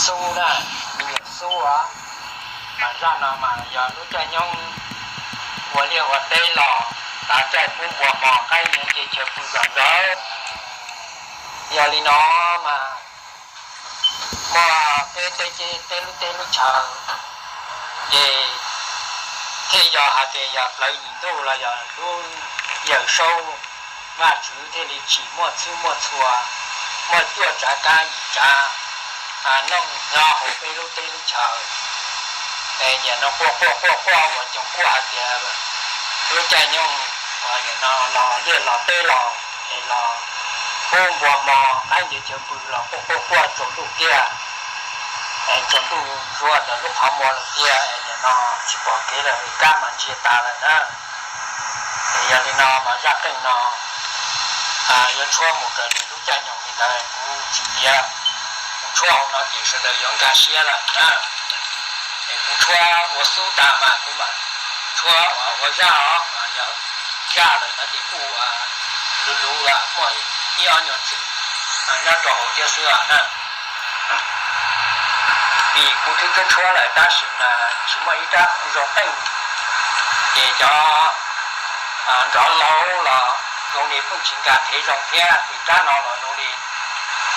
Xub na, me nyuam Xub os. Mas zaj no mas yog lub caij nyoog ua liaj ua teb los tav caij pub npua hmo qaib nce chaw pw zom zaws. Yog li no mas muaj peb teb, teb lub teb lub chaw ces thiaj yog hais tias yog plawv yim ntuj los yog lub Yawm Saub Vajtswv thiaj li tsim muaj txhub muaj txhua, muaj cuaj tsav kab yim tsav nooj nyob hauv peb lub teb lub chaw. Es nim no quaj quaj quaj quaj uas coos quaj hais tias lub caij nyoog no los liaj los teb los es los pub npua hmo qaib nce chaw pw los quaj quaj quaj tsaus ntuj tiag, tsaus ntuj zuag ntawm lub qhov muag lawm tiag, nim no tsis pom kev lawm, kab mas ntsia tas lawm na. Es yog li no mas zaj qeej no yuav tshuab mus raws li lub caij nyoog li ntawd kuv tsis tiav. Kuv tshuab hauv no ces sawv daws yuav nkag siab lawm na. Es kuv tshuab ua xub tas mas kuv mam tshuab ua zaj os, yog zaj lawm no ces kuj luv luv muaj ib ob nyuag txwm nyob rau hauv thiab xwb os na. Vim kuv twb tshuab tshuab lawm tab sis mas tsis muaj ib rab zoo qeej, ces cov nrov laub los zoo li pheej tsis nkag thev zoo thiab, vim rab no los zoo li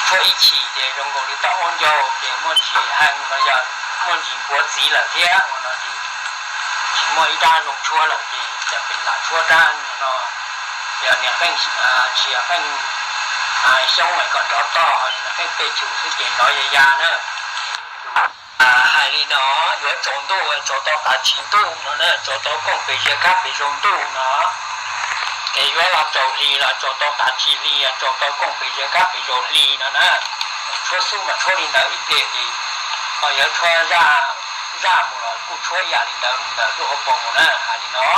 tshuab ib chim ces zoo nkaus li tau ua ncaug ces muaj ntsis heev los yog muaj ntsis npuav txiv lawm thiab ua no ces tsis muaj ib rab zoo tshuab lawm ces cas pes lam tshuab rab no. Yog niam qeej, tsis yog qeej xyoob es kom nrov toj, niam qeej pej xyoos xwb ces nrov ya ya na. Hais li no, yuav tsaus ntuj, tsaus tau tav tsib ntuj no na, tsaus tau kooj pes ziab kab pes zaus ntuj no, es yuav los tsaus hli los tsaus tau tav tsib hli, tsaus tau kooj pes ziab kab pes zaus hli no na. Tshuab xub mas tshuab li ntawd ib pliag ces ho yuav tshuab zaj, zaj mus los kuj tshuab ib yam li ntawd mus ntawm lub hauv paus mus na, hais li no.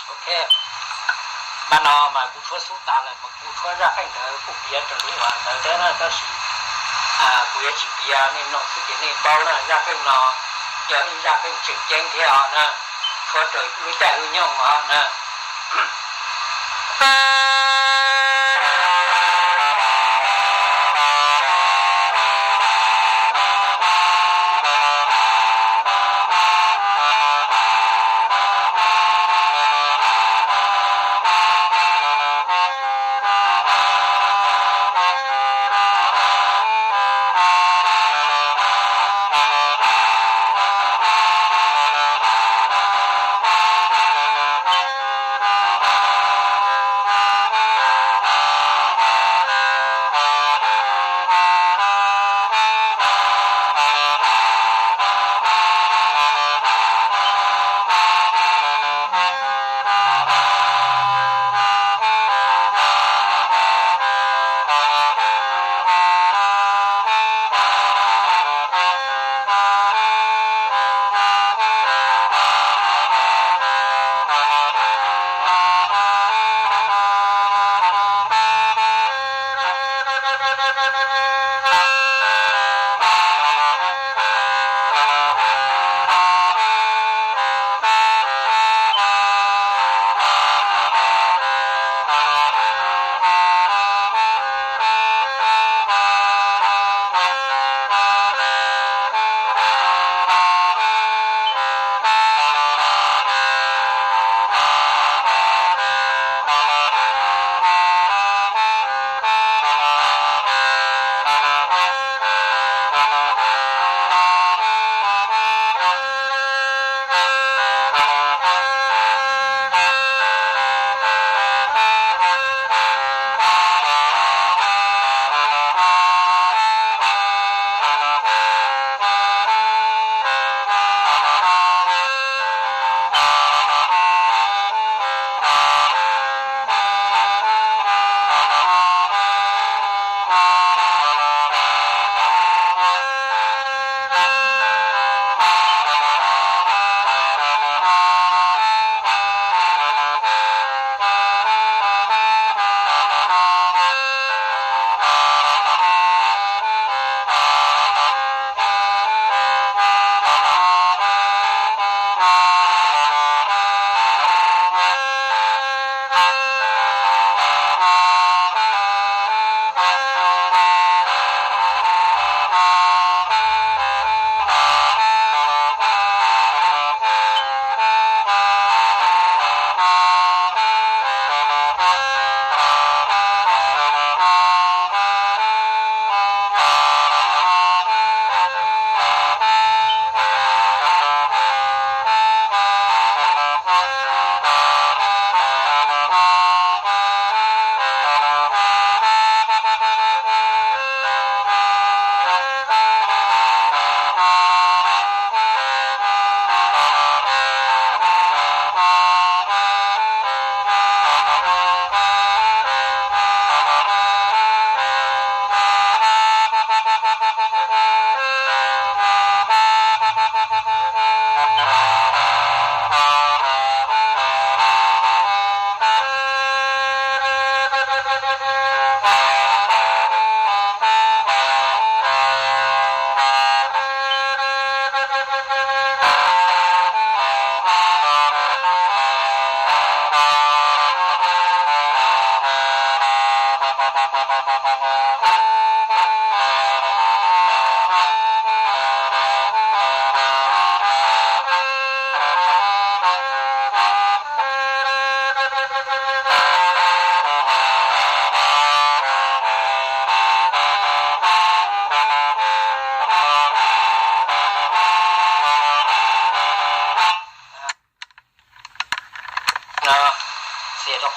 Ok, mas no mas kuv tshuab xub tas lawm mas kuv tshuab zaj qeej ntawd kuj piav raws li uas ntawd thiab na, tab sis kuv yuav tsis piav nej mloog xwb ces nej paub na, zaj qeej no yog ib zaj qeej tseem ceeb thiab os na, tshuab raws lub caij lub nyoog os na.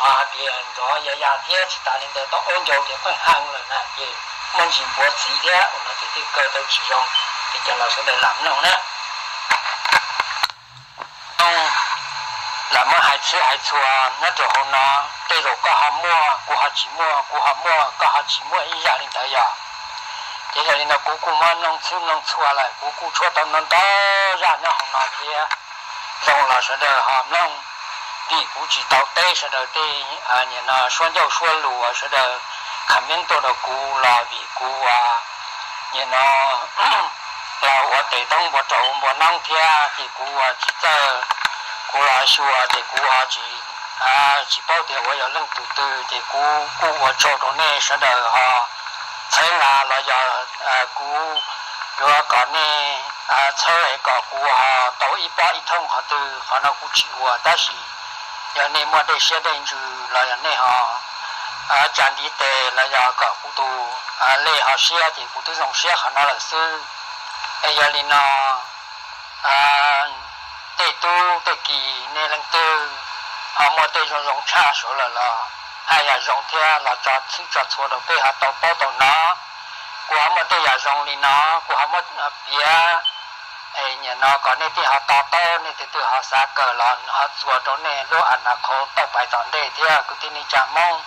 Ho hais tias ntxov ya ya thiab tsis tas li ntawd tau ob ncau tias pheej heev lawm na ces muaj ntsis npuav txiv thiab ua no ces thiaj kaw tau tsis zoo. Ces cov laus sawv daws lam mloog na. Lam muab hais txhij hais txhua nyob rau hauv no, tej zaum koj ho muaj kuv ho tsis muaj, kuv ho muaj koj ho tsis muaj ib zaj li ntawd yog. Ces yog li no kuv kuj muab mloog txhij mloog txhua lawm, kuv kuj tshuab tau ntau ntau zaj nyob hauv no thiab. Zoo los sawv daws ho mloog, vim kuv tsis tau teb sawv daws tej nim no suab ncauj suab lus uas sawv daws comment tuaj rau kuv los vim kuv nim no los ua tes toob npua rau npua noob thiab ces kuv ua tsis txawj, kuv los xyuas ces kuv ho tsis, tsis paub tias ua yog leej twg twg ces kuv kuj ua tsaug rau nej sawv daws ho txhawb nqa los yog kuv yuav kom nej txhawb es kom kuv ho tau ib pob ib thooj qhov twg qhov no kuv tsis ua tab sis yog nej muaj dej siab dej ntsws los yog nej ho tsa ntiv tes los yog kom kuv tus lej ho siab ces kuv twb zoo siab qhov no lawm xwb. Es yog li no tej tub tej ki nej leej twg ho muaj tej zoo zoo tshaj suav lawm los haj yam zoo thiab los tso txhwb tso txhua rau peb ho tau paub tau hnov. Kuv ho muaj tej yam zoo li no kuv ho muab piav es nim no kom nej thiaj ho to taub, nej tus twg ho xav kawm los ho txuas rau nej lub a na khau tauj pais tom ntej thiab kwv tij neej tsa Hmoob.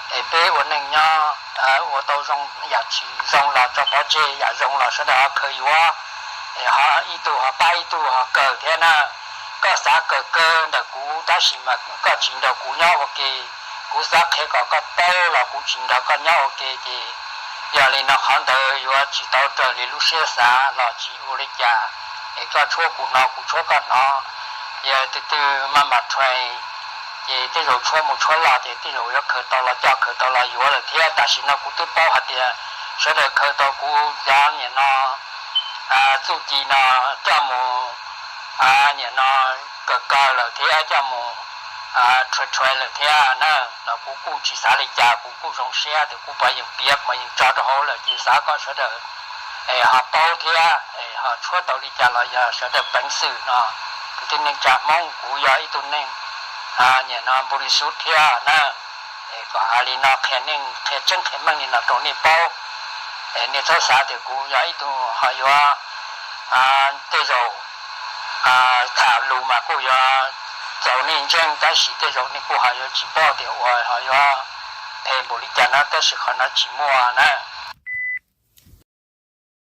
Es peb ua neej nyob ua tau zoo yam tsis zoo los tso pov tseg, yam zoo los sawv daws ho khaws yuav, es ho ib tug ho pab ib tug ho kawm thiab na. Koj xav kawm kawg ntawm kuv tab sis mas koj tsis nrog kuv nyob ua ke, kuv xav qhia kom koj paub los kuv tsis nrog koj nyob ua ke ces yog li no qhov ntawd yuav tsis tau raws li lub siab xav los tsis ua li cas. Es koj tshuab kuv hnov kuv tshuab koj hnov, yog tus twg maj mam rhuais ces tej zaum tshuab mus tshuab los ces tej zaum yuav khaws tau los coj khaws tau los yuav lawm thiab. Tam sim no kuv twb paub hais tias sawv daws khaws tau kuv cov nim no txuj ci no coj mus nim no kawm kawg lawm thiab coj mus rhuav rhuav lawm thiab na, los kuv kuj tsis xav li cas, kuv kuj zoo siab tias kuv pov yeem piav pov yeem tso rau hauv lawm ces xav kom sawv daws ho paub thiab ho tshuab tau li cas los yog sawv daws peev xwm no. Kwv tij neej tsa Hmoob, kuv yog ib tug neeg nim no npu li sub thiab na, es kom hais li no qhia neej qhia tseeb qhia meej li no rau nej paub. Es nej txhob xav tias kuv yog ib tug ho yuav tej zaum tham lus mas kuj yuav txaus nej ntseeg tab sis tej zaum nej kuj ho yuav tsis paub tias ua ho yuav phem npaum li cas no tab sis qhov no tsis muaj na.